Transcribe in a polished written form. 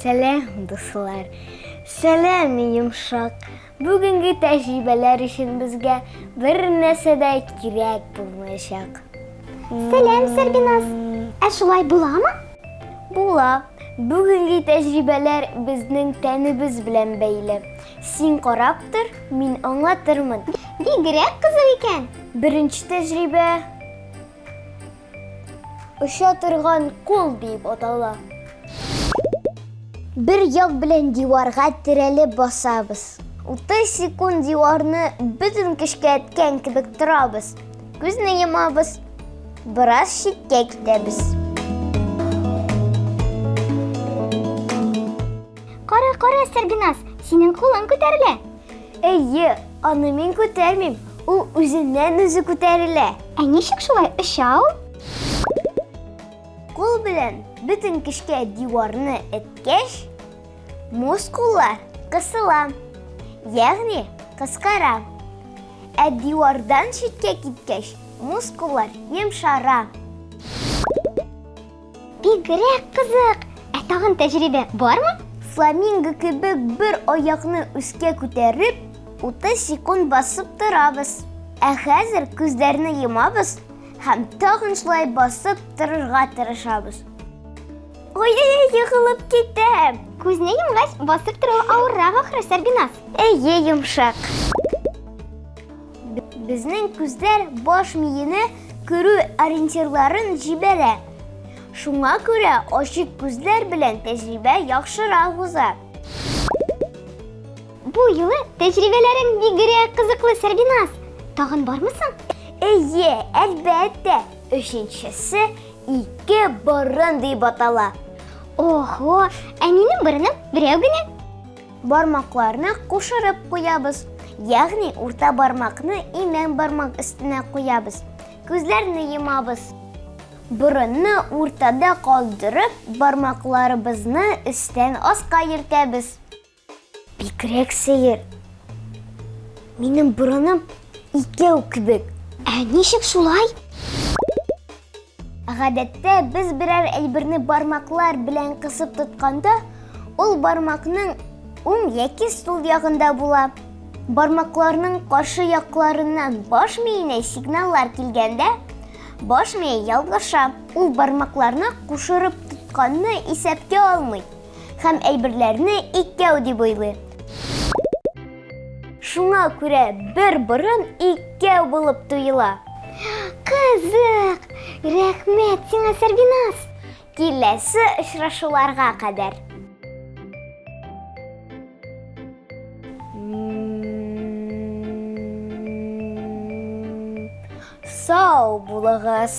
Сәлам, дуслар! Сәлам, йомшак! Бүгенге тәҗрибәләр өчен безгә бер нәрсә дә кирәк булмаячак. Сәлам, Сәрбиназ! Ә шулай буламы? Була. Бүгенге тәҗрибәләр безнең тәнебез белән бәйле. Син карап тор, мин аңлатырмын. Бигрәк кызык икән. Беренче тәҗрибә оча торган кул дип атала. Бер як белән диварга терәлеп басабыз. 30 секунд диварны бөтен көчкә эткән кебек торабыз. Күзне йомабыз. Бераз читкә китәбез. Кара, кара, Сәрбиназ, синең кулың күтәрелә. Әйе, аны мин күтәрмим, ул үзеннән-үзе күтәрелә. Ә ничек шулай оча ул? Кул белән бөтен көчкә диварны эткәч, мускуллар кысыла, ягъни кыскара. Ә дивардан читкә киткәч, мускуллар йомшара. Бигрәк кызык! Ә тагын тәҗрибә бармы? Фламинго кебек бер аякны өскә күтәреп, 30 секунд басып торабыз. Ә хәзер күзләрне йомабыз һәм тагын шулай басып торырга тырышабыз. Ой-ой-ой, егылып китәм. Күзне йомгач, басып тору авыррак ахры, Сәрбиназ. Әйе, йомшак. Безнең күзләр баш миенә күрү ориентирларын җибәрә. Шуңа күрә ачык күзләр белән тәҗрибә яхшырак уза. Бу юлы тәҗрибәләрең бигрәк кызыклы, Сәрбиназ. Тагын бармы соң? Әйе, әлбәттә. Өченчесе ике борын дип атала. Охо, ә минем борыным берәү генә. Бармакларны кушырып куябыз, ягъни урта бармакны имән бармак өстенә куябыз. Күзләрне йомабыз. Борынны уртада калдырып, бармакларыбызны өстән аска йөртәбез. Бигрәк сәер. Минем борыным икәү кебек. Ә ничек шулай? Гадәттә без берәр әйберне бармаклар белән кысып тотканда, ул бармакның уң яки сул ягында була. Бармакларның каршы якларыннан баш миенә сигналлар килгәндә, баш мие ялгыша. Ул бармакларны кушырып тотканны исәпкә алмый һәм әйберләрне икәү дип уйлый. Шуңа күрә бер борын икәү булып тоела. Кызык! Рәхмәт сиңа, Сәрбиназ! Киләсе очрашуларга кадәр. Сау булыгыз!